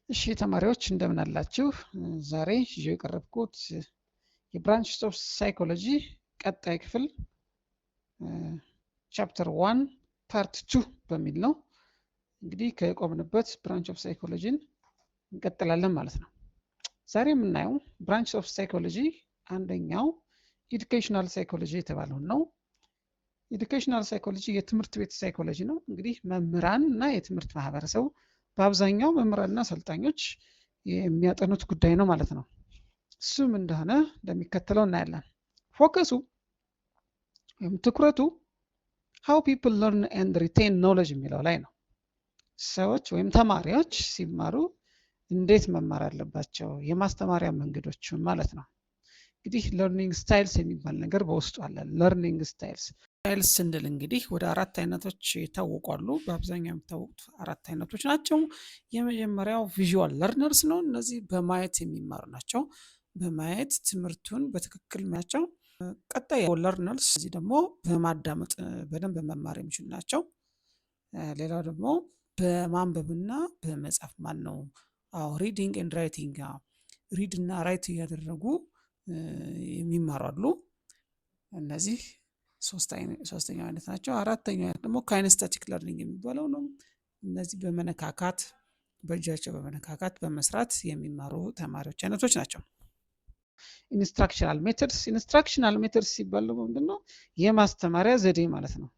እሺ ተማሪዎች፣ እንደምን አላችሁ? ዛሬ ይዤ የቀረብኩት የ branches of psychology ቀጣይ ክፍል chapter 1 part 2 በሚል ነው። እንግዲህ ከቆምንበት branch of psychology ን እንቀጥላለን ማለት ነው። ዛሬ የምናየው branch of psychology አንደኛው educational psychology የተባለውን ነው። Educational psychology የትምህርት ቤት psychology ነው። እንግዲህ መምህራን እና የትምህርት ማህበረሰቡ፣ በአብዛኛው መምህራንና አሰልጣኞች የሚያጠኑት ጉዳይ ነው ማለት ነው። እሱም እንደሆነ እንደሚከተለው እናያለን። Focus ኡ ወይም ትኩረቱ how people learn and retain knowledge የሚለው ላይ ነው። ሰዎች ወይም ተማሪዎች ሲማሩ እንዴት መማር አለባቸው፣ የማስተማሪያ መንገዶችን ማለት ነው። እንግዲህ learning styles የሚባል ነገር በውስጡ አለ። Learning styles ስንል እንግዲህ ወደ አራት አይነቶች ይታወቃሉ። በአብዛኛው የሚታወቁት አራት አይነቶች ናቸው። የመጀመሪያው visual learners ነው። እነዚህ በማየት የሚማሩ ናቸው። በማየት ትምህርቱን በትክክል ናቸው። ቀጣይ learners፣ እዚህ ደግሞ በማዳመጥ በደንብ መማር የሚችሉ ናቸው። ሌላው ደግሞ በማንበብና በመጻፍ፣ ማን ነው? አዎ፣ reading and writing፣ read እና write እያደረጉ የሚማሩ አሉ። እነዚህ ሶስተኛው አይነት ናቸው። አራተኛው አይነት ደግሞ kinesthetic learning የሚባለው ነው። እነዚህ በመነካካት፣ በእጃቸው በመነካካት በመስራት የሚማሩ ተማሪዎች አይነቶች ናቸው። Instructional methods። Instructional methods ሲባል ደግሞ ምንድን ነው? የማስተማሪያ ዘዴ ማለት ነው።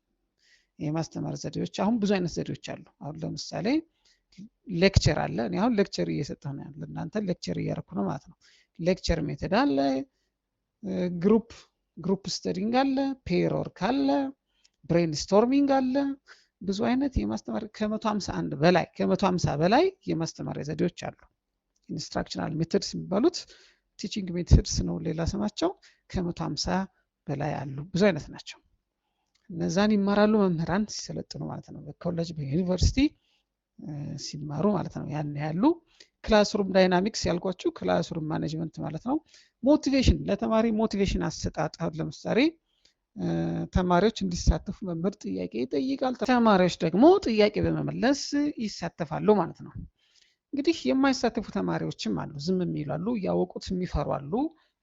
የማስተማር ዘዴዎች አሁን ብዙ አይነት ዘዴዎች አሉ። አሁን ለምሳሌ lecture አለ። እኔ አሁን lecture እየሰጠሁ ነው ያለ፣ እናንተ lecture እያደረኩ ነው ማለት ነው። Lecture method አለ፣ group studying አለ፣ pair work አለ፣ brainstorming አለ። ብዙ አይነት የማስተማር ከ151 በላይ፣ ከ150 በላይ የማስተማሪያ ዘዴዎች አሉ። Instructional methods የሚባሉት teaching methods ነው ሌላ ስማቸው። ከ150 በላይ አሉ። ብዙ አይነት ናቸው። እነዛን ይማራሉ መምህራን ሲሰለጥኑ ማለት ነው። በኮሌጅ፣ በዩኒቨርሲቲ ሲማሩ ማለት ነው። ያን ያሉ classroom dynamics ያልኳችሁ classroom management ማለት ነው። Motivation፣ ለተማሪ motivation አሰጣጥ፣ ለምሳሌ ተማሪዎች እንዲሳተፉ መምህር ጥያቄ ይጠይቃል። ተማሪዎች ደግሞ ጥያቄ በመመለስ ይሳተፋሉ ማለት ነው። እንግዲህ የማይሳተፉ ተማሪዎችም አሉ። ዝም የሚሉ አሉ፣ እያወቁት የሚፈሩ አሉ።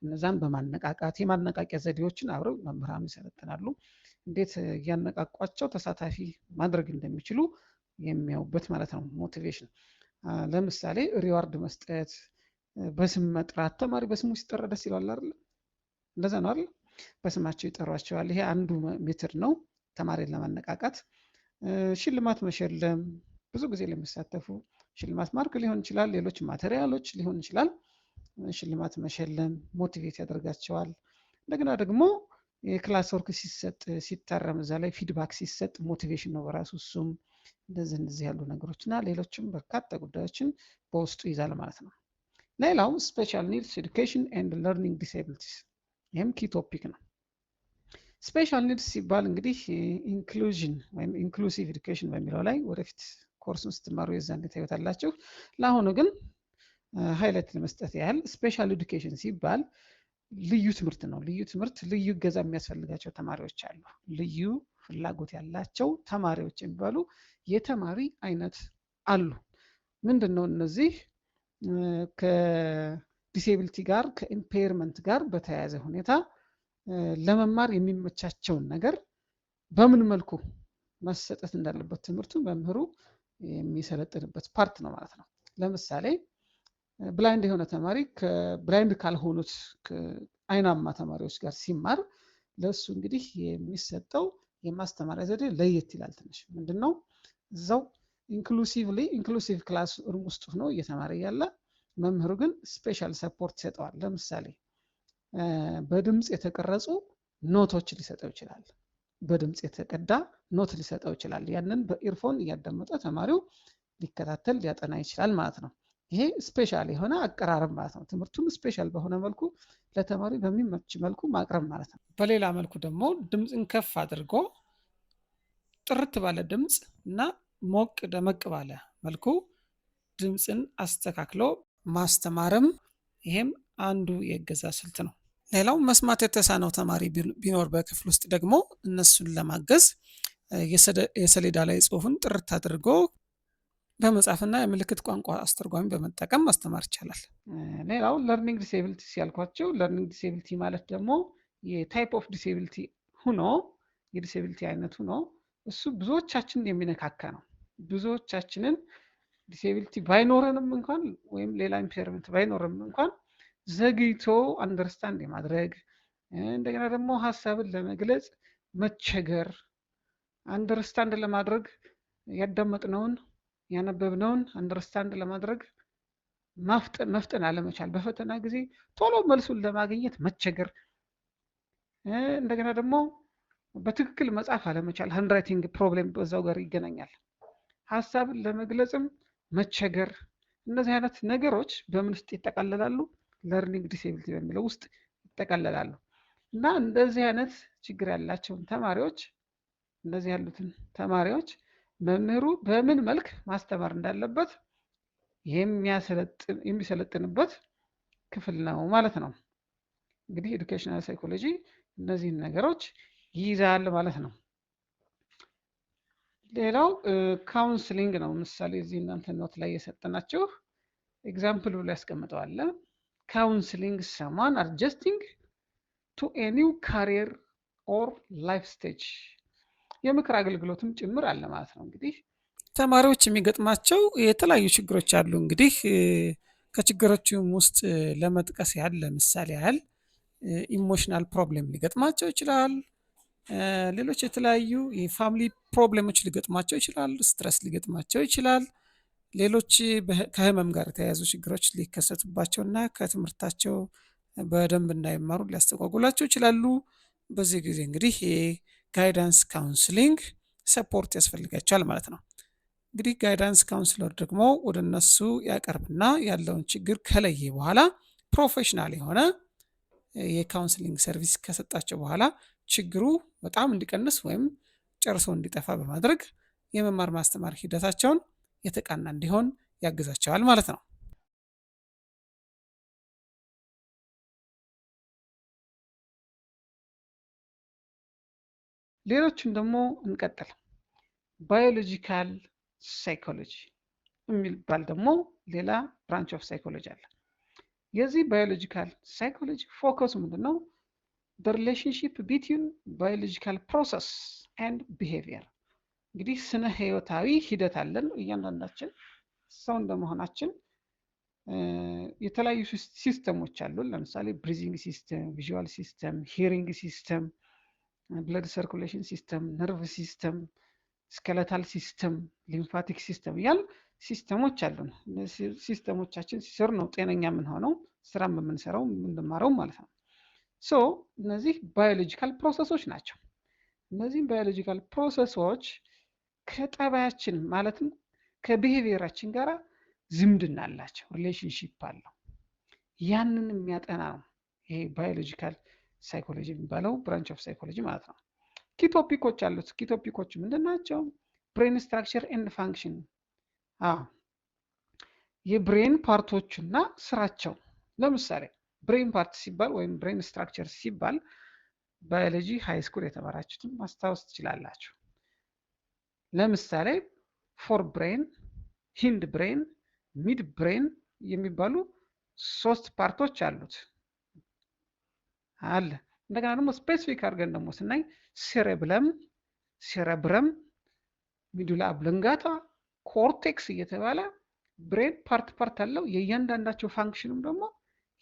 እነዛን በማነቃቃት የማነቃቂያ ዘዴዎችን አብረው መምህራኑ ይሰለጥናሉ። እንዴት እያነቃቋቸው ተሳታፊ ማድረግ እንደሚችሉ የሚያዩበት ማለት ነው። Motivation ለምሳሌ reward መስጠት፣ በስም መጥራት። ተማሪ በስሙ ሲጠራ ደስ ይለዋል አይደል? እንደዛ ነው አይደል? በስማቸው ይጠሯቸዋል። ይሄ አንዱ method ነው ተማሪን ለማነቃቃት። ሽልማት መሸለም፣ ብዙ ጊዜ ለሚሳተፉ ሽልማት mark ሊሆን ይችላል፣ ሌሎች material ኦች ሊሆን ይችላል። ሽልማት መሸለም motivate ያደርጋቸዋል። እንደገና ደግሞ የ class work ሲሰጥ፣ ሲታረም፣ እዛ ላይ feedback ሲሰጥ motivation ነው በራሱ እሱም። እንደዚህ እንደዚህ ያሉ ነገሮች እና ሌሎችም በርካታ ጉዳዮችን በውስጡ ይዛል ማለት ነው። ሌላው special needs education and learning disabilities፣ ይህም key topic ነው። Special needs ሲባል እንግዲህ inclusion ወይም inclusive education በሚለው ላይ ወደፊት ኮርሱን ስትማሩ የዛን ታዩታላችሁ። ለአሁኑ ግን highlight ለመስጠት ያህል special education ሲባል ልዩ ትምህርት ነው። ልዩ ትምህርት፣ ልዩ እገዛ የሚያስፈልጋቸው ተማሪዎች አሉ። ልዩ ፍላጎት ያላቸው ተማሪዎች የሚባሉ የተማሪ አይነት አሉ። ምንድን ነው? እነዚህ ከ disability ጋር፣ ከ impairment ጋር በተያያዘ ሁኔታ ለመማር የሚመቻቸውን ነገር በምን መልኩ መሰጠት እንዳለበት ትምህርቱ መምህሩ የሚሰለጥንበት part ነው ማለት ነው። ለምሳሌ blind የሆነ ተማሪ ከ blind ካልሆኑት አይናማ ተማሪዎች ጋር ሲማር ለእሱ እንግዲህ የሚሰጠው የማስተማሪያ ዘዴ ለየት ይላል ትንሽ። ምንድን ነው? እዛው inclusively inclusive classroom ውስጥ ሆኖ እየተማረ እያለ መምህሩ ግን special support ይሰጠዋል። ለምሳሌ በድምፅ የተቀረጹ note ኦች ሊሰጠው ይችላል። በድምፅ የተቀዳ note ሊሰጠው ይችላል። ያንን በ earphone እያዳመጠ ተማሪው ሊከታተል፣ ሊያጠና ይችላል ማለት ነው። ይሄ special የሆነ አቀራረብ ማለት ነው። ትምህርቱን special በሆነ መልኩ ለተማሪ በሚመች መልኩ ማቅረብ ማለት ነው። በሌላ መልኩ ደግሞ ድምፅን ከፍ አድርጎ ጥርት ባለ ድምፅ እና ሞቅ ደመቅ ባለ መልኩ ድምፅን አስተካክሎ ማስተማርም ይሄም አንዱ የእገዛ ስልት ነው። ሌላው መስማት የተሳነው ተማሪ ቢኖር በክፍል ውስጥ ደግሞ እነሱን ለማገዝ የሰሌዳ ላይ ጽሁፍን ጥርት አድርጎ በመጻፍና የምልክት ቋንቋ አስተርጓሚ በመጠቀም ማስተማር ይቻላል። ሌላው learning disability ያልኳቸው፣ learning disability ማለት ደግሞ የ type of disability ሁኖ፣ የ disability አይነት ሁኖ እሱ ብዙዎቻችንን የሚነካካ ነው። ብዙዎቻችንን disability ባይኖረንም እንኳን ወይም ሌላ impairment ባይኖረንም እንኳን ዘግይቶ understand የማድረግ፣ እንደገና ደግሞ ሀሳብን ለመግለጽ መቸገር፣ understand ለማድረግ ያዳመጥነውን ያነበብነውን understand ለማድረግ መፍጠን አለመቻል፣ በፈተና ጊዜ ቶሎ መልሱን ለማግኘት መቸገር፣ እንደገና ደግሞ በትክክል መጻፍ አለመቻል፣ handwriting problem በዛው ጋር ይገናኛል። ሀሳብን ለመግለጽም መቸገር፣ እነዚህ አይነት ነገሮች በምን ውስጥ ይጠቃለላሉ? Learning disability በሚለው ውስጥ ይጠቃለላሉ። እና እንደዚህ አይነት ችግር ያላቸውን ተማሪዎች፣ እንደዚህ ያሉትን ተማሪዎች መምህሩ በምን መልክ ማስተማር እንዳለበት የሚሰለጥንበት ክፍል ነው ማለት ነው። እንግዲህ educational psychology እነዚህን ነገሮች ይይዛል ማለት ነው። ሌላው counseling ነው። ምሳሌ እዚህ እናንተ note ላይ የሰጠናችሁ example ብሎ ያስቀምጠዋል። Counseling someone adjusting to a new career or life stage፣ የምክር አገልግሎትም ጭምር አለ ማለት ነው። እንግዲህ ተማሪዎች የሚገጥማቸው የተለያዩ ችግሮች አሉ። እንግዲህ ከችግሮቹም ውስጥ ለመጥቀስ ያህል፣ ለምሳሌ ያህል emotional problem ሊገጥማቸው ይችላል። ሌሎች የተለያዩ የ family problem ኦች ሊገጥማቸው ይችላል። Stress ሊገጥማቸው ይችላል። ሌሎች ከህመም ጋር የተያያዙ ችግሮች ሊከሰቱባቸው እና ከትምህርታቸው በደንብ እንዳይማሩ ሊያስተጓጉላቸው ይችላሉ። በዚህ ጊዜ እንግዲህ የ guidance counseling support ያስፈልጋቸዋል ማለት ነው። እንግዲህ guidance counselor ደግሞ ወደ እነሱ ያቀርብና ያለውን ችግር ከለየ በኋላ professional የሆነ የ counseling service ከሰጣቸው በኋላ ችግሩ በጣም እንዲቀንስ ወይም ጨርሶ እንዲጠፋ በማድረግ የመማር ማስተማር ሂደታቸውን የተቃና እንዲሆን ያግዛቸዋል ማለት ነው። ሌሎችን ደግሞ እንቀጥል። Biological psychology የሚባል ደግሞ ሌላ branch of psychology አለ። የዚህ biological psychology focus ኡ ምንድን ነው? Relationship between biological process and behavior። እንግዲህ ስነ ህይወታዊ ሂደት አለን። እያንዳንዳችን ሰው እንደመሆናችን የተለያዩ system ኦች አሉን። ለምሳሌ breathing system፣ visual system፣ hearing system፣ blood circulation system፣ nerve system፣ skeletal system፣ lymphatic system እያል system ኦች አሉን። System ኦቻችን ሲሰሩ ነው ጤነኛ የምንሆነው፣ ስራም የምንሰራው፣ የምንማረው ማለት ነው። So እነዚህ biological process ኦች ናቸው። እነዚህም biological process ኦች ከጠባያችን ማለትም ከ behavior ኣችን ጋር ዝምድና አላቸው፣ relationship አለው። ያንን የሚያጠና ነው ይሄ biological psychology የሚባለው branch of psychology ማለት ነው። Key topic ኦች አሉት። Key topic ኦች ምንድን ናቸው? Brain structure and function፣ የ brain part ኦች እና ስራቸው። ለምሳሌ brain part ሲባል ወይም brain structure ሲባል biology high school የተማራችሁትን ማስታወስ ትችላላችሁ። ለምሳሌ forebrain፣ hindbrain፣ midbrain የሚባሉ ሶስት part ኦች አሉት አለ። እንደገና ደግሞ specific አድርገን ደግሞ ስናይ cerebellum፣ cerebrum፣ medulla oblongata፣ cortex እየተባለ brain part part አለው። የእያንዳንዳቸው function ም ደግሞ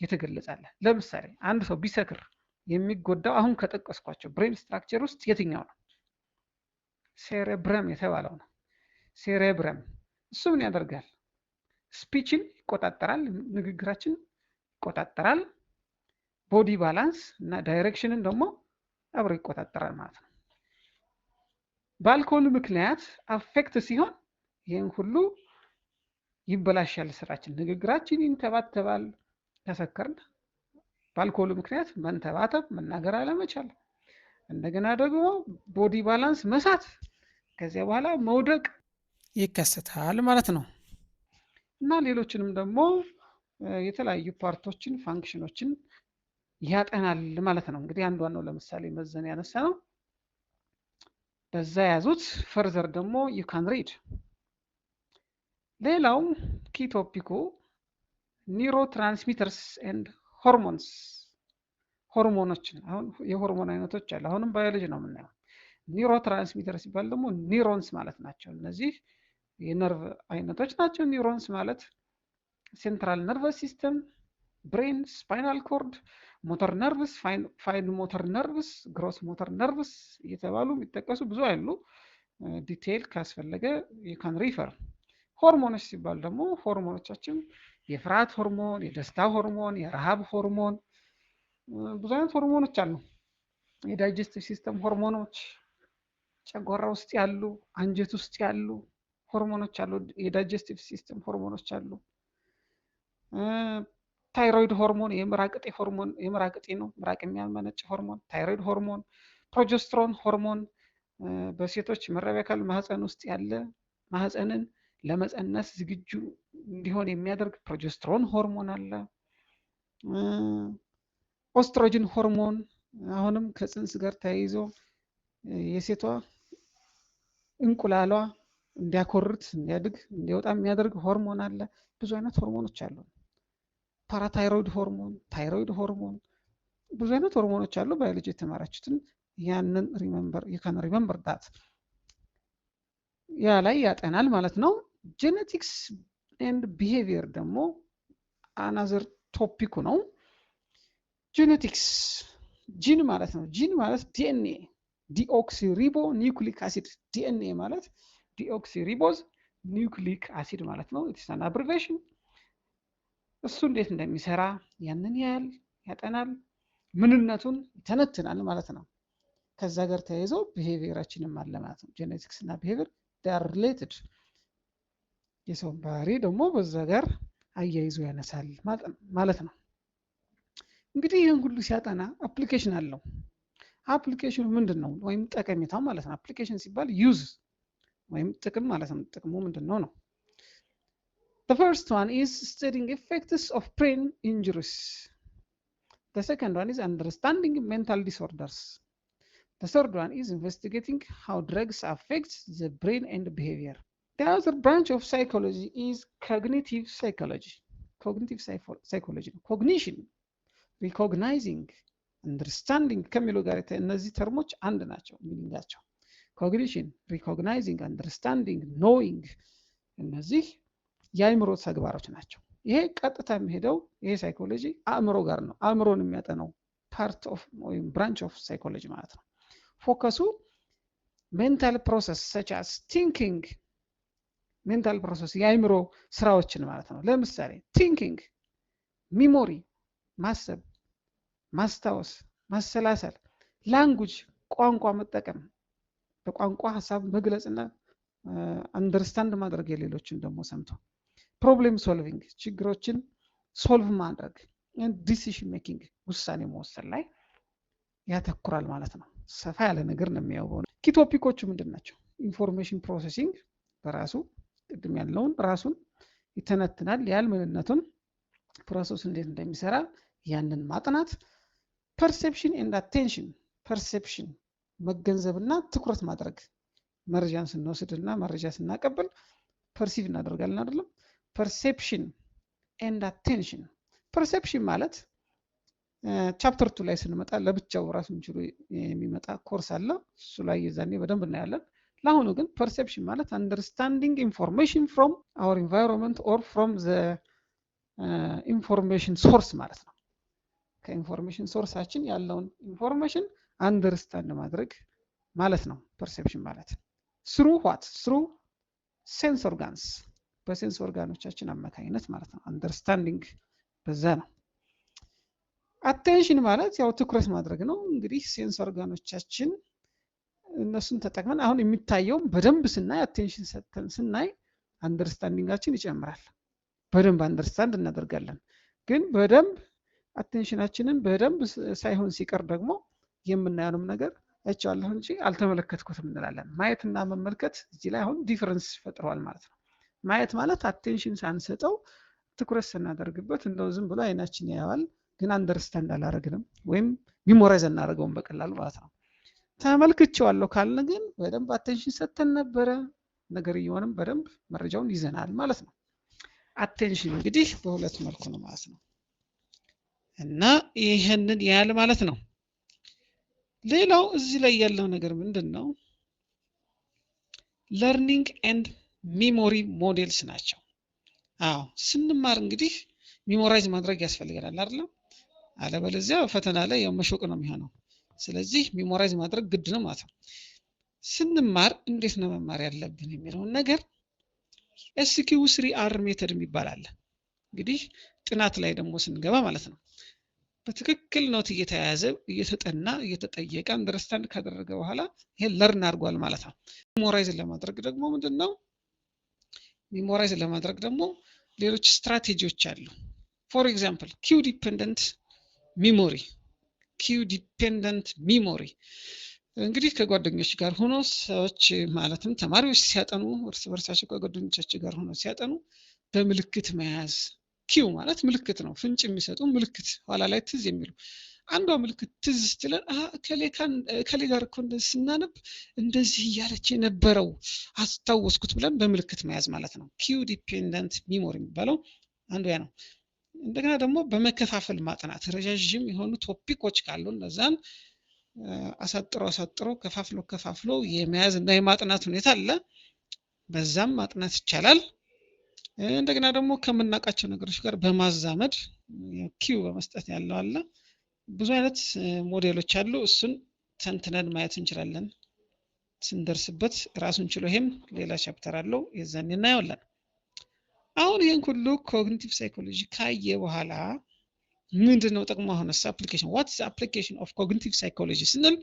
የተገለጻለ። ለምሳሌ አንድ ሰው ቢሰክር የሚጎዳው አሁን ከጠቀስኳቸው brain structure ውስጥ የትኛው ነው? Cerebrum የተባለው ነው። Cerebrum እሱ ምን ያደርጋል? Speech ን ይቆጣጠራል፣ ንግግራችን ይቆጣጠራል። Body balance እና direction ን ደግሞ አብሮ ይቆጣጠራል ማለት ነው። በአልኮል ምክንያት affect ሲሆን ይህን ሁሉ ይበላሻል ስራችን፣ ንግግራችን ይንተባተባል። ከሰከርን በአልኮሉ ምክንያት መንተባተብ፣ መናገር አለመቻል፣ እንደገና ደግሞ body balance መሳት፣ ከዚያ በኋላ መውደቅ ይከሰታል ማለት ነው። እና ሌሎችንም ደግሞ የተለያዩ part ኦችን function ኦችን ያጠናል ማለት ነው። እንግዲህ አንዷን ነው ለምሳሌ መዘን ያነሳ ነው። በዛ ያዙት። Further ደግሞ you can read። ሌላው key topic ኩ neurotransmitters and hormones፣ ሆርሞኖችን። አሁን የሆርሞን አይነቶች አሉ። አሁንም ባዮሎጂ ነው የምናየው። Neurotransmitter ሲባል ደግሞ neurons ማለት ናቸው። እነዚህ የነርቭ አይነቶች ናቸው። Neurons ማለት central nervous system፣ brain፣ spinal cord፣ motor nerves፣ fine motor nerves፣ gross motor nerves እየተባሉ የሚጠቀሱ ብዙ አሉ። Detail ካስፈለገ you can refer። ሆርሞኖች ሲባል ደግሞ ሆርሞኖቻችን የፍርሃት ሆርሞን፣ የደስታ ሆርሞን፣ የረሃብ ሆርሞን፣ ብዙ አይነት ሆርሞኖች አሉ። የ digestive system ሆርሞኖች፣ ጨጓራ ውስጥ ያሉ፣ አንጀት ውስጥ ያሉ ሆርሞኖች አሉ። የ digestive system ሆርሞኖች አሉ። Thyroid hormone የምራቅ እጢ ሆርሞን፣ የምራቅ እጢ ነው፣ ምራቅ የሚያመነጭ ሆርሞን፣ thyroid hormone፣ progesterone hormone በሴቶች መራቢያ አካል ማህፀን ውስጥ ያለ፣ ማህፀንን ለመፀነስ ዝግጁ እንዲሆን የሚያደርግ progesterone hormone አለ። Estrogen hormone አሁንም ከፅንስ ጋር ተያይዞ የሴቷ እንቁላሏ እንዲያኮርት፣ እንዲያድግ፣ እንዲወጣ የሚያደርግ ሆርሞን አለ። ብዙ አይነት ሆርሞኖች አሉ። Parathyroid hormone፣ thyroid hormone፣ ብዙ አይነት ሆርሞኖች አሉ። ባዮሎጂ የተማራችሁትን ያንን remember፣ you can remember that። ያ ላይ ያጠናል ማለት ነው። Genetics and behavior ደግሞ another topic ኩ ነው። Genetics gene ማለት ነው። ጂን ማለት DNA፣ deoxyribonucleic acid። ዲኤንኤ ማለት deoxyribose nucleic acid ማለት ነው። It's an abbreviation። እሱ እንዴት እንደሚሰራ ያንን ያህል ያጠናል፣ ምንነቱን ይተነትናል ማለት ነው። ከዛ ጋር ተያይዞ behavior ኣችንም አለ ማለት ነው። Genetics እና behavior are related። የሰውን ባህሪ ደግሞ በዛ ጋር አያይዞ ያነሳል ማለት ነው። እንግዲህ ይህን ሁሉ ሲያጠና application አለው። Application ኑ ምንድን ነው? ወይም ጠቀሜታው ማለት ነው። Application ሲባል use ወይም ጥቅም ማለት ነው። ጥቅሙ ምንድን ነው ነው? The first one is studying effects of brain injuries. The second one is understanding mental disorders. The third one is investigating how drugs affect the brain and behavior. The other branch of psychology is cognitive psychology. Cognitive psychology. Cognition, recognizing, understanding ከሚሉ ጋር እነዚህ term ኦች አንድ ናቸው meaning ኣቸው። Cognition፣ recognizing፣ understanding፣ knowing እነዚህ የአእምሮ ተግባሮች ናቸው። ይሄ ቀጥታ የሚሄደው ይሄ psychology አእምሮ ጋር ነው። አእምሮን የሚያጠናው part of ወይም branch of psychology ማለት ነው። Focus ኡ mental process such as thinking፣ mental process የአእምሮ ስራዎችን ማለት ነው። ለምሳሌ thinking፣ memory ማሰብ፣ ማስታወስ፣ ማሰላሰል፣ language ቋንቋ መጠቀም፣ በቋንቋ ሀሳብ መግለጽና understand ማድረግ የሌሎችን ደግሞ ሰምቶ፣ problem solving ችግሮችን solve ማድረግ፣ decision making ውሳኔ መወሰን ላይ ያተኩራል ማለት ነው። ሰፋ ያለ ነገር ነው የሚያየው። Key topic ኦቹ ምንድን ናቸው? Information processing በራሱ ቅድም ያለውን ራሱን ይተነትናል። ያል ምንነቱን፣ process እንዴት እንደሚሰራ ያንን ማጥናት። Perception and attention፣ perception መገንዘብና ትኩረት ማድረግ፣ መረጃን ስንወስድ እና መረጃ ስናቀብል perceive እናደርጋለን አይደለም? Perception and attention። Perception ማለት chapter 2 ላይ ስንመጣ ለብቻው ራሱን ችሎ የሚመጣ ኮርስ አለ። እሱ ላይ የዛኔ በደንብ እናያለን። ለአሁኑ ግን perception ማለት understanding information from our environment or from the information source ማለት ነው። ከ information source ኣችን ያለውን information understand ማድረግ ማለት ነው። Perception ማለት through what? Through sense organs፣ በ sense organ ኦቻችን አማካኝነት ማለት ነው። Understanding በዛ ነው። Attention ማለት ያው ትኩረት ማድረግ ነው። እንግዲህ sense organ ኦቻችን እነሱን ተጠቅመን አሁን የሚታየውም በደንብ ስናይ፣ attention ሰጥተን ስናይ understanding ኣችን ይጨምራል። በደንብ understand እናደርጋለን። ግን በደንብ attention ኣችንን በደንብ ሳይሆን ሲቀር ደግሞ የምናየውንም ነገር አይቼዋለሁ እንጂ አልተመለከትኩትም እንላለን። ማየትና መመልከት እዚህ ላይ አሁን difference ፈጥረዋል ማለት ነው። ማየት ማለት attention ሳንሰጠው፣ ትኩረት ስናደርግበት እንደው ዝም ብሎ አይናችን ያየዋል፣ ግን understand አላደረግንም ወይም memorize አናደርገውም በቀላሉ ማለት ነው። ተመልክቼዋለሁ ካልን ግን በደንብ attention ሰጥተን ነበረ። ነገርየውንም በደንብ መረጃውን ይዘናል ማለት ነው። Attention እንግዲህ በሁለት መልኩ ነው ማለት ነው እና ይህንን ያህል ማለት ነው። ሌላው እዚህ ላይ ያለው ነገር ምንድን ነው? Learning and memory models ናቸው። አዎ፣ ስንማር እንግዲህ memorize ማድረግ ያስፈልገናል አይደለም? አለበለዚያ ፈተና ላይ ያው መሾቅ ነው የሚሆነው። ስለዚህ memorize ማድረግ ግድ ነው ማለት ነው። ስንማር እንዴት ነው መማር ያለብን የሚለውን ነገር SQ3R method የሚባል አለ። እንግዲህ ጥናት ላይ ደግሞ ስንገባ ማለት ነው፣ በትክክል note እየተያዘ፣ እየተጠና፣ እየተጠየቀ፣ understand ካደረገ በኋላ ይሄ learn አድርጓል ማለት ነው። Memorize ለማድረግ ደግሞ ምንድን ነው? Memorize ለማድረግ ደግሞ ሌሎች ስትራቴጂዎች አሉ። For example, cue dependent memory። Cue dependent memory እንግዲህ ከጓደኞች ጋር ሆኖ ሰዎች፣ ማለትም ተማሪዎች ሲያጠኑ፣ እርስ በርሳቸው ከጓደኞቻቸው ጋር ሆኖ ሲያጠኑ በምልክት መያዝ። Cue ማለት ምልክት ነው። ፍንጭ የሚሰጡ ምልክት፣ ኋላ ላይ ትዝ የሚሉ፣ አንዷ ምልክት ትዝ ስትለን እከሌ ጋር እኮ እንደዚህ ስናነብ እንደዚህ እያለች የነበረው አስታወስኩት ብለን በምልክት መያዝ ማለት ነው። Cue dependent memory የሚባለው አንዱ ያ ነው። እንደገና ደግሞ በመከፋፈል ማጥናት፣ ረዣዥም የሆኑ topic ኦች ካሉ እነዛን አሳጥሮ አሳጥሮ፣ ከፋፍሎ ከፋፍሎ የመያዝ እና የማጥናት ሁኔታ አለ። በዛም ማጥናት ይቻላል። እንደገና ደግሞ ከምናውቃቸው ነገሮች ጋር በማዛመድ cue በመስጠት ያለው አለ። ብዙ አይነት ሞዴሎች አሉ። እሱን ተንትነን ማየት እንችላለን ስንደርስበት። ራሱን ችሎ ይሄም ሌላ chapter አለው፣ የዛኔ እናየዋለን። አሁን ይህን ሁሉ cognitive psychology ካየ በኋላ ምንድን ነው ጥቅሙ? አሁንስ application፣ what's application of cognitive psychology ስንል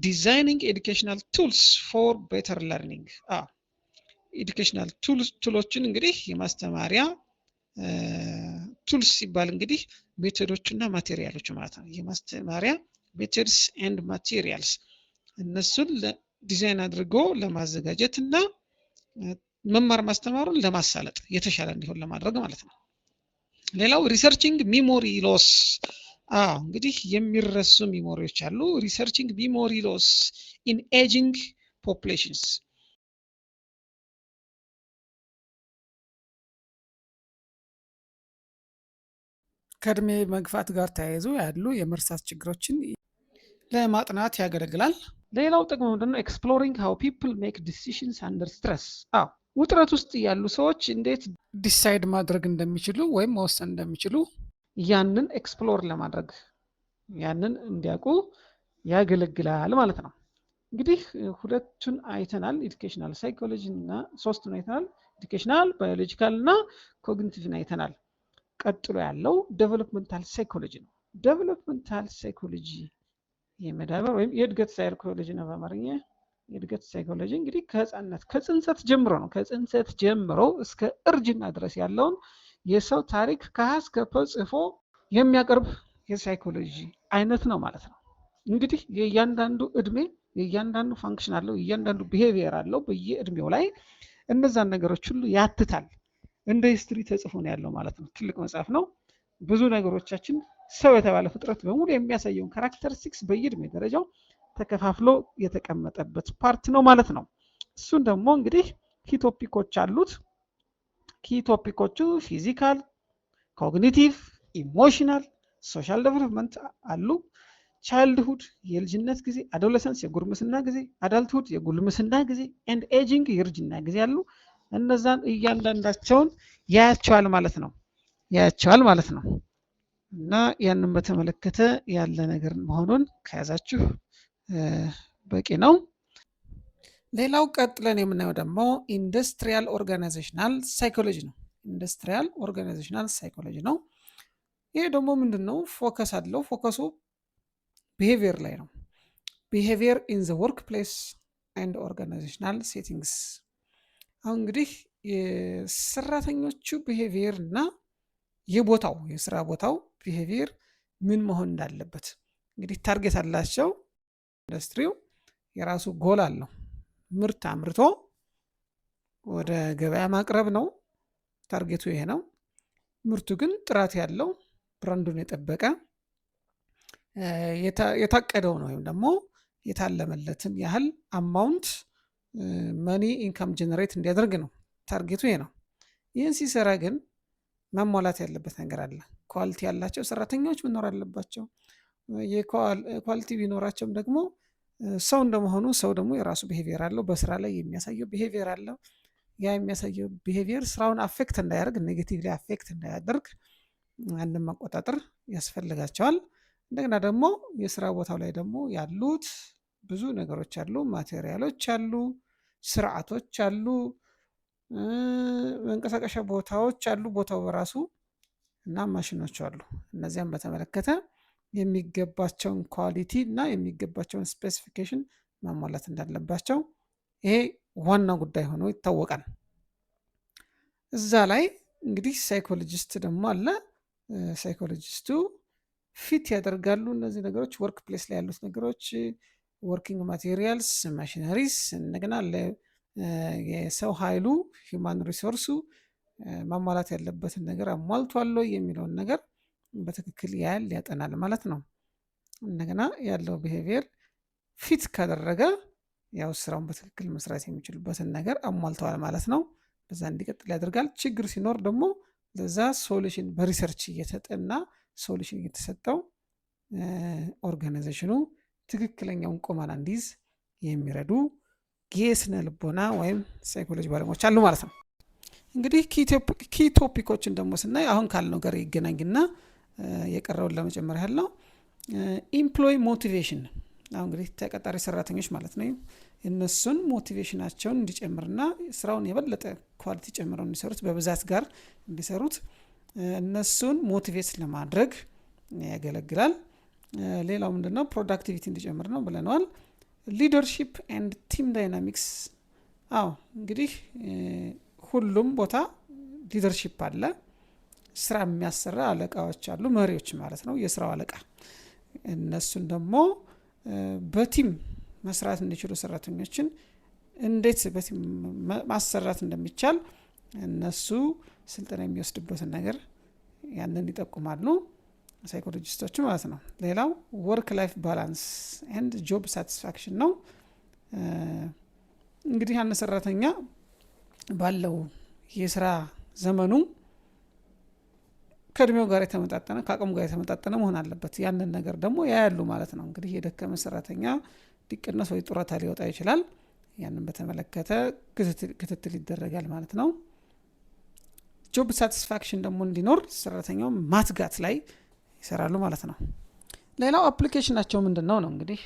designing educational tools for better learning። Educational tool ኦችን እንግዲህ፣ የማስተማሪያ tools ሲባል እንግዲህ method ኦቹና material ኦቹ ማለት ነው። የማስተማሪያ methods and materials እነሱን ዲዛይን አድርጎ ለማዘጋጀት እና መማር ማስተማሩን ለማሳለጥ፣ የተሻለ እንዲሆን ለማድረግ ማለት ነው። ሌላው researching memory loss። አዎ፣ እንግዲህ የሚረሱ memory ዎች አሉ። Researching memory loss in aging populations። ከእድሜ መግፋት ጋር ተያይዞ ያሉ የመርሳት ችግሮችን ለማጥናት ያገለግላል። ሌላው ጥቅሙ ምንድነው? Exploring how people make decisions under stress። አዎ፣ ውጥረት ውስጥ ያሉ ሰዎች እንዴት decide ማድረግ እንደሚችሉ ወይም መወሰን እንደሚችሉ ያንን explore ለማድረግ፣ ያንን እንዲያውቁ ያገለግላል ማለት ነው። እንግዲህ ሁለቱን አይተናል። Educational psychology እና ሶስቱን አይተናል። Educational፣ biological እና cognitive ን አይተናል። ቀጥሎ ያለው developmental psychology ነው። Developmental psychology የመዳበር ወይም የእድገት ሳይኮሎጂ ነው በአማርኛ። የእድገት ሳይኮሎጂ እንግዲህ ከህፃንነት፣ ከጽንሰት ጀምሮ ነው። ከጽንሰት ጀምሮ እስከ እርጅና ድረስ ያለውን የሰው ታሪክ ከሀ እስከ ፐ ጽፎ የሚያቀርብ የሳይኮሎጂ አይነት ነው ማለት ነው። እንግዲህ የእያንዳንዱ እድሜ የእያንዳንዱ function አለው፣ የእያንዳንዱ behavior አለው። በየእድሜው ላይ እነዛን ነገሮች ሁሉ ያትታል። እንደ history ተጽፎ ነው ያለው ማለት ነው። ትልቅ መጽሐፍ ነው። ብዙ ነገሮቻችን፣ ሰው የተባለ ፍጥረት በሙሉ የሚያሳየውን characteristics በየእድሜ ደረጃው ተከፋፍሎ የተቀመጠበት part ነው ማለት ነው። እሱን ደግሞ እንግዲህ key topic ኦች አሉት። Key topic ኦቹ physical፣ cognitive፣ emotional፣ social development አሉ። Childhood የልጅነት ጊዜ፣ adolescence የጉርምስና ጊዜ፣ adulthood የጉልምስና ጊዜ and aging የእርጅና ጊዜ አሉ። እነዛን እያንዳንዳቸውን ያያቸዋል ማለት ነው፣ ያያቸዋል ማለት ነው። እና ያንን በተመለከተ ያለ ነገር መሆኑን ከያዛችሁ በቂ ነው። ሌላው ቀጥለን የምናየው ደግሞ industrial organizational psychology ነው። Industrial organizational psychology ነው። ይሄ ደግሞ ምንድን ነው? Focus አለው። Focus ኡ behavior ላይ ነው። Behavior in the workplace and organizational settings። አሁን እንግዲህ የሰራተኞቹ behavior እና የቦታው፣ የስራ ቦታው behavior ምን መሆን እንዳለበት እንግዲህ target አላቸው። ኢንዱስትሪው የራሱ ጎል አለው። ምርት አምርቶ ወደ ገበያ ማቅረብ ነው። Target ኡ ይሄ ነው። ምርቱ ግን ጥራት ያለው፣ brand ኡን የጠበቀ፣ የታቀደውን ወይም ደግሞ የታለመለትን ያህል amount Money income generate እንዲያደርግ ነው target ኡ ይሄ ነው። ይህን ሲሰራ ግን ማሟላት ያለበት ነገር አለ። Quality ያላቸው ሰራተኞች መኖር አለባቸው። Quality ቢኖራቸውም ደግሞ ሰው እንደመሆኑ ሰው ደግሞ የራሱ behavior አለው። በስራ ላይ የሚያሳየው behavior አለው። ያ የሚያሳየው behavior ስራውን affect እንዳያደርግ፣ negatively affect እንዳያደርግ ያንን መቆጣጠር ያስፈልጋቸዋል። እንደገና ደግሞ የስራ ቦታው ላይ ደግሞ ያሉት ብዙ ነገሮች አሉ፣ material ኦች አሉ፣ ስርዓቶች አሉ፣ መንቀሳቀሻ ቦታዎች አሉ፣ ቦታው በራሱ እና ማሽኖች አሉ። እነዚያን በተመለከተ የሚገባቸውን quality እና የሚገባቸውን specification ማሟላት እንዳለባቸው ይሄ ዋና ጉዳይ ሆኖ ይታወቃል። እዛ ላይ እንግዲህ psychologist ደግሞ አለ። Psychologist ኡ fit ያደርጋሉ እነዚህ ነገሮች፣ workplace ላይ ያሉት ነገሮች፣ working materials፣ machineries፣ እንደገና የሰው ኃይሉ human resource ኡ ማሟላት ያለበትን ነገር አሟልቷል ወይ የሚለውን ነገር በትክክል ያያል፣ ያጠናል ማለት ነው። እንደገና ያለው behavior fit ካደረገ ያው ስራውን በትክክል መስራት የሚችሉበትን ነገር አሟልተዋል ማለት ነው። በዛ እንዲቀጥል ያደርጋል። ችግር ሲኖር ደግሞ ለዛ solution በ research እየተጠና solution እየተሰጠው organization ኑ ትክክለኛውን ቁመና እንዲይዝ የሚረዱ የስነ ልቦና ወይም psychology ባለሙያዎች አሉ ማለት ነው። እንግዲህ key topic ኦችን ደግሞ ስናይ አሁን ካልነው ጋር ይገናኝና የቀረውን ለመጨመር ያህል ነው። Employee motivation፣ አሁን እንግዲህ ተቀጣሪ ሰራተኞች ማለት ነው። እነሱን motivation ኣቸውን እንዲጨምርና ስራውን የበለጠ quality ጨምረው እንዲሰሩት፣ በብዛት ጋር እንዲሰሩት እነሱን motivate ለማድረግ ያገለግላል። ሌላው ምንድነው? Productivity እንዲጨምር ነው ብለነዋል። Leadership and team dynamics። አዎ፣ እንግዲህ ሁሉም ቦታ leadership አለ። ስራ የሚያሰራ አለቃዎች አሉ፣ መሪዎች ማለት ነው፣ የስራው አለቃ። እነሱን ደግሞ በ team መስራት እንዲችሉ ሰራተኞችን እንዴት በ team ማሰራት እንደሚቻል እነሱ ስልጠና የሚወስድበትን ነገር ያንን ይጠቁማሉ psychologist ኦቹ ማለት ነው። ሌላው work life balance and job satisfaction ነው። እንግዲህ አንድ ሰራተኛ ባለው የስራ ዘመኑ ከእድሜው ጋር የተመጣጠነ፣ ከአቅሙ ጋር የተመጣጠነ መሆን አለበት። ያንን ነገር ደግሞ ያያሉ ማለት ነው። እንግዲህ የደከመ ሰራተኛ ሊቀነስ ወይ ጡረታ ሊወጣ ይችላል። ያንን በተመለከተ ክትትል ይደረጋል ማለት ነው። Job satisfaction ደግሞ እንዲኖር ሰራተኛው ማትጋት ላይ ይሰራሉ ማለት ነው። ሌላው application ኣቸው ምንድን ነው ነው። እንግዲህ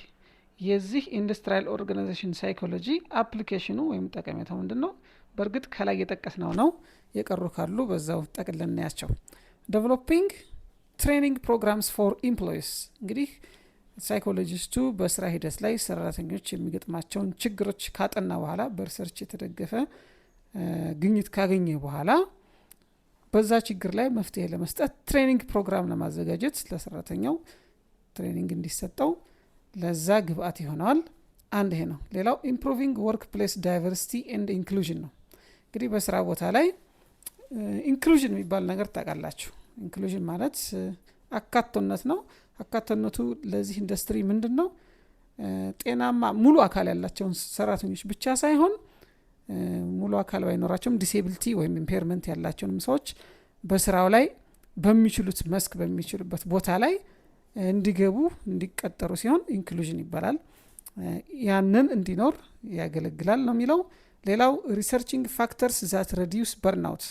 የዚህ industrial organization psychology application ኑ ወይም ጠቀሜታው ምንድን ነው? በእርግጥ ከላይ የጠቀስነው ነው። የቀሩ ካሉ በዛው ጠቅልለን እናያቸው። Developing training programs for employees። እንግዲህ psychologist ኡ በስራ ሂደት ላይ ሰራተኞች የሚገጥማቸውን ችግሮች ካጠና በኋላ፣ በ research የተደገፈ ግኝት ካገኘ በኋላ በዛ ችግር ላይ መፍትሄ ለመስጠት training program ለማዘጋጀት፣ ለሰራተኛው training እንዲሰጠው ለዛ ግብአት ይሆነዋል። አንድ ይሄ ነው። ሌላው improving workplace diversity and inclusion ነው። እንግዲህ በስራ ቦታ ላይ inclusion የሚባል ነገር ታውቃላችሁ። Inclusion ማለት አካቶነት ነው። አካቶነቱ ለዚህ ኢንዱስትሪ ምንድን ነው? ጤናማ ሙሉ አካል ያላቸውን ሰራተኞች ብቻ ሳይሆን ሙሉ አካል ባይኖራቸውም disability ወይም impairment ያላቸውንም ሰዎች በስራው ላይ በሚችሉት መስክ በሚችሉበት ቦታ ላይ እንዲገቡ፣ እንዲቀጠሩ ሲሆን inclusion ይባላል። ያንን እንዲኖር ያገለግላል ነው የሚለው። ሌላው researching factors that reduce burnout።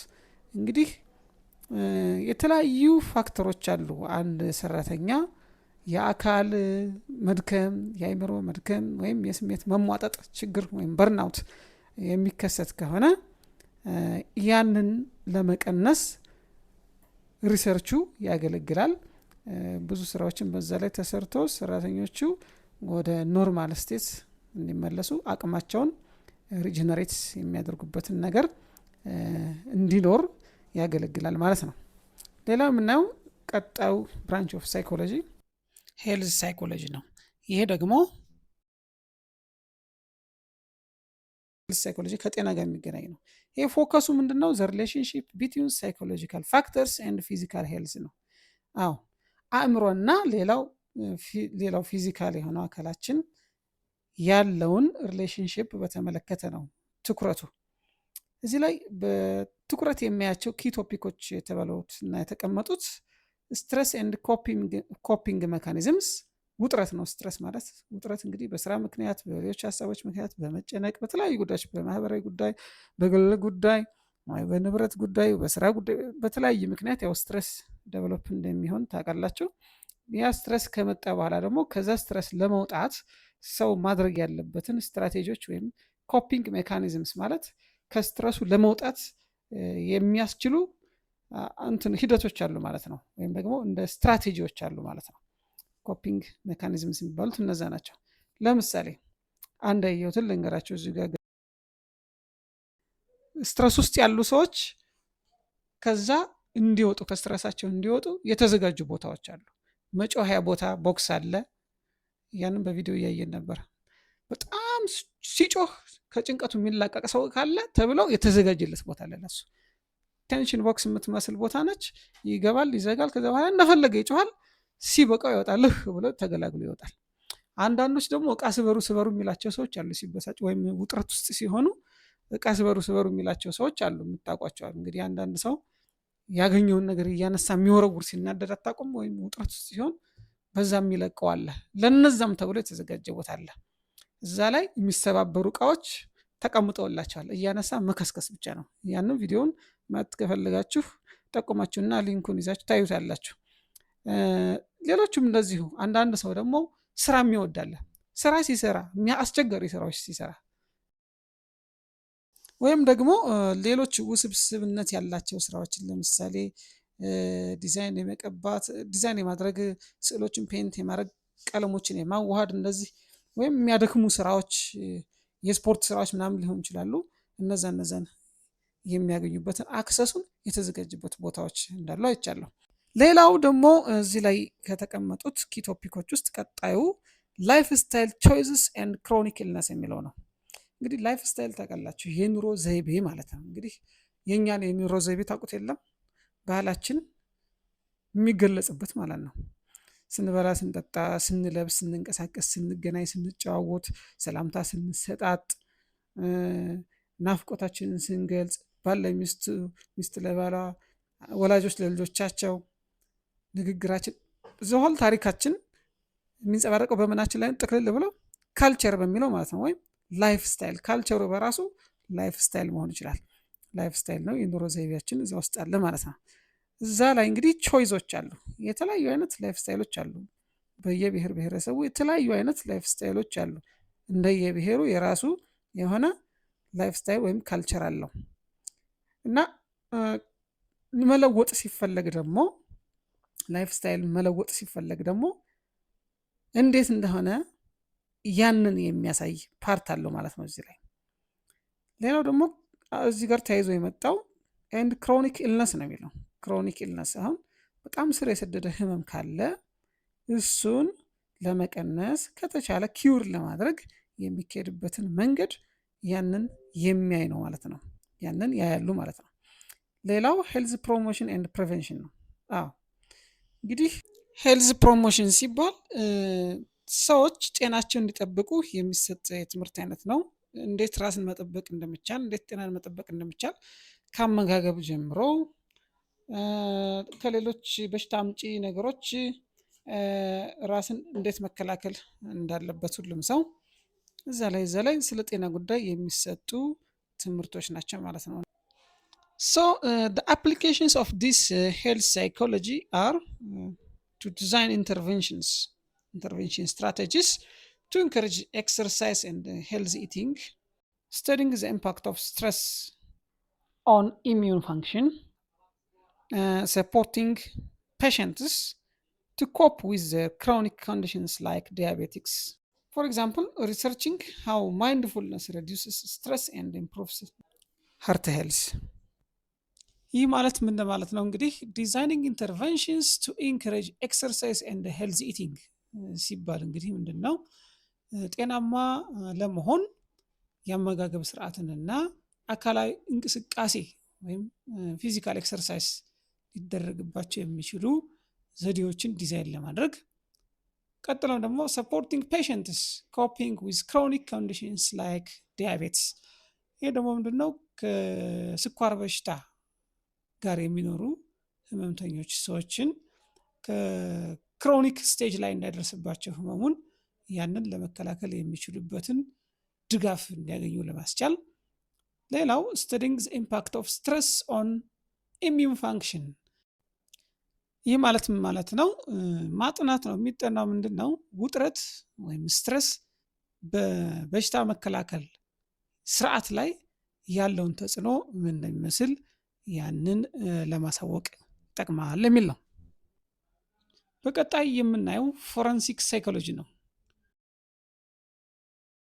እንግዲህ የተለያዩ factor ኦች አሉ። አንድ ሰራተኛ የአካል መድከም፣ የአይምሮ መድከም ወይም የስሜት መሟጠጥ ችግር ወይም burnout የሚከሰት ከሆነ ያንን ለመቀነስ research ኡ ያገለግላል። ብዙ ስራዎችን በዛ ላይ ተሰርቶ ሰራተኞቹ ወደ normal state እንዲመለሱ፣ አቅማቸውን regenerate የሚያደርጉበትን ነገር እንዲኖር ያገለግላል ማለት ነው። ሌላው የምናየው ቀጣዩ branch of psychology health psychology ነው። ይሄ ደግሞ psychology ከጤና ጋር የሚገናኝ ነው። ይሄ focus ኡ ምንድን ነው? The relationship between psychological factors and physical health ነው። አዎ፣ አእምሮና ሌላው physical የሆነው አካላችን ያለውን relationship በተመለከተ ነው ትኩረቱ። እዚህ ላይ በትኩረት የሚያያቸው key topic ኦች የተባሉት እና የተቀመጡት stress and coping mechanisms፣ ውጥረት ነው። Stress ማለት ውጥረት እንግዲህ በስራ ምክንያት፣ በሌሎች ሀሳቦች ምክንያት፣ በመጨነቅ፣ በተለያዩ ጉዳዮች፣ በማህበራዊ ጉዳይ፣ በግል ጉዳይ፣ በንብረት ጉዳይ፣ በስራ ጉዳይ፣ በተለያየ ምክንያት ያው stress develop እንደሚሆን ታውቃላችሁ። ያ stress ከመጣ በኋላ ደግሞ ከዛ stress ለመውጣት ሰው ማድረግ ያለበትን ስትራቴጂዎች ወይም coping mechanisms ማለት ከ stress ኡ ለመውጣት የሚያስችሉ እንትን ሂደቶች አሉ ማለት ነው። ወይም ደግሞ እንደ ስትራቴጂዎች አሉ ማለት ነው። Coping mechanisms የሚባሉት እነዛ ናቸው። ለምሳሌ አንድ ያየሁትን ልንገራችሁ እዚሁ ጋር። Stress ውስጥ ያሉ ሰዎች ከዛ እንዲወጡ፣ ከ stress ኣቸው እንዲወጡ የተዘጋጁ ቦታዎች አሉ። መጮኸያ ቦታ box አለ። ያንን በቪዲዮ እያየን ነበር። በጣም ሲጮህ ከጭንቀቱ የሚላቀቅ ሰው ካለ ተብለው የተዘጋጀለት ቦታ አለ ለሱ። Tension box የምትመስል ቦታ ነች። ይገባል፣ ይዘጋል። ከዛ በኋላ እንደፈለገ ይጮሃል። ሲበቃው ይወጣል፣ እህ ብሎ ተገላግሎ ይወጣል። አንዳንዶች ደግሞ እቃ ስበሩ ስበሩ የሚላቸው ሰዎች አሉ። ሲበሳጭ ወይም ውጥረት ውስጥ ሲሆኑ እቃ ስበሩ ስበሩ የሚላቸው ሰዎች አሉ። የምታውቋቸው እንግዲህ አንዳንድ ሰው ያገኘውን ነገር እያነሳ የሚወረውር ሲናደድ አታውቁም? ወይም ውጥረት ውስጥ ሲሆን በዛ የሚለቀው አለ። ለነዛም ተብሎ የተዘጋጀ ቦታ አለ። እዛ ላይ የሚሰባበሩ እቃዎች ተቀምጠውላቸዋል። እያነሳ መከስከስ ብቻ ነው። ያንን ቪዲዮውን ማየት ከፈለጋችሁ ጠቁማችሁና link ኡን ይዛችሁ ታዩታላችሁ። ሌሎቹም እንደዚሁ። አንዳንድ ሰው ደግሞ ስራ የሚወድ አለ። ስራ ሲሰራ፣ አስቸጋሪ ስራዎች ሲሰራ ወይም ደግሞ ሌሎች ውስብስብነት ያላቸው ስራዎችን፣ ለምሳሌ ዲዛይን የመቀባት፣ ዲዛይን የማድረግ፣ ስዕሎችን paint የማድረግ፣ ቀለሞችን የማዋሃድ እንደዚህ ወይም የሚያደክሙ ስራዎች፣ የስፖርት ስራዎች ምናምን ሊሆን ይችላሉ። እነዛን የሚያገኙበትን access ኡን የተዘጋጀበት ቦታዎች እንዳሉ አይቻለሁ። ሌላው ደግሞ እዚህ ላይ ከተቀመጡት key topic ኦች ውስጥ ቀጣዩ lifestyle choices and chronic illness የሚለው ነው። እንግዲህ lifestyle ታውቃላችሁ፣ የኑሮ ዘይቤ ማለት ነው። እንግዲህ የእኛን የኑሮ ዘይቤ ታውቁት የለም፣ ባህላችን የሚገለጽበት ማለት ነው። ስንበላ፣ ስንጠጣ፣ ስንለብስ፣ ስንንቀሳቀስ፣ ስንገናኝ፣ ስንጨዋወት፣ ሰላምታ ስንሰጣጥ፣ ናፍቆታችንን ስንገልጽ፣ ባል ለሚስቱ፣ ሚስት ለባሏ፣ ወላጆች ለልጆቻቸው፣ ንግግራችን፣ the whole ታሪካችን የሚንጸባረቀው በምናችን ላይ ጥቅልል ብሎ culture በሚለው ማለት ነው። ወይም lifestyle፣ culture ኡ በራሱ lifestyle መሆን ይችላል። Lifestyle ነው፣ የኑሮ ዘይቤያችን እዛ ውስጥ አለ ማለት ነው። እዛ ላይ እንግዲህ choice ኦች አሉ፣ የተለያዩ አይነት lifestyle ኦች አሉ። በየብሔር ብሔረሰቡ የተለያዩ አይነት lifestyle ኦች አሉ። እንደየብሔሩ የራሱ የሆነ lifestyle ወይም culture አለው። እና መለወጥ ሲፈለግ ደግሞ፣ lifestyle መለወጥ ሲፈለግ ደግሞ እንዴት እንደሆነ ያንን የሚያሳይ part አለው ማለት ነው እዚህ ላይ። ሌላው ደግሞ እዚህ ጋር ተያይዞ የመጣው and chronic illness ነው የሚለው። Chronic illness አሁን በጣም ስር የሰደደ ህመም ካለ እሱን ለመቀነስ፣ ከተቻለ cure ለማድረግ የሚካሄድበትን መንገድ ያንን የሚያይ ነው ማለት ነው። ያንን ያያሉ ማለት ነው። ሌላው health promotion and prevention ነው። አዎ፣ እንግዲህ health promotion ሲባል ሰዎች ጤናቸውን እንዲጠብቁ የሚሰጥ የትምህርት አይነት ነው። እንዴት ራስን መጠበቅ እንደሚቻል፣ እንዴት ጤናን መጠበቅ እንደሚቻል፣ ከአመጋገብ ጀምሮ ከሌሎች በሽታ አምጪ ነገሮች ራስን እንዴት መከላከል እንዳለበት ሁሉም ሰው እዛ ላይ ስለ ጤና ጉዳይ የሚሰጡ ትምህርቶች ናቸው ማለት ነው። So the applications of this health psychology are to design intervention strategies to encourage exercise and healthy eating, studying the impact of stress on immune function, supporting patients to cope with the chronic conditions like diabetics. For example, researching how mindfulness reduces stress and improves heart health. ይህ ማለት ምን ማለት ነው? እንግዲህ designing interventions to encourage exercise and healthy eating ሲባል እንግዲህ ምንድን ነው? ጤናማ ለመሆን የአመጋገብ ስርዓትንና አካላዊ እንቅስቃሴ ወይም physical exercise ሊደረግባቸው የሚችሉ ዘዴዎችን ዲዛይን ለማድረግ ቀጥለው ደግሞ supporting patients coping with chronic conditions like diabetes። ይህ ደግሞ ምንድነው? ከስኳር በሽታ ጋር የሚኖሩ ህመምተኞች ሰዎችን ከ chronic stage ላይ እንዳይደርስባቸው ህመሙን ያንን ለመከላከል የሚችሉበትን ድጋፍ እንዲያገኙ ለማስቻል። ሌላው studying impact of stress on immune function። ይህ ማለት ምን ማለት ነው? ማጥናት ነው። የሚጠናው ምንድን ነው? ውጥረት ወይም stress በበሽታ መከላከል ስርዓት ላይ ያለውን ተጽዕኖ ምን እንደሚመስል ያንን ለማሳወቅ ይጠቅማል የሚል ነው። በቀጣይ የምናየው forensic psychology ነው።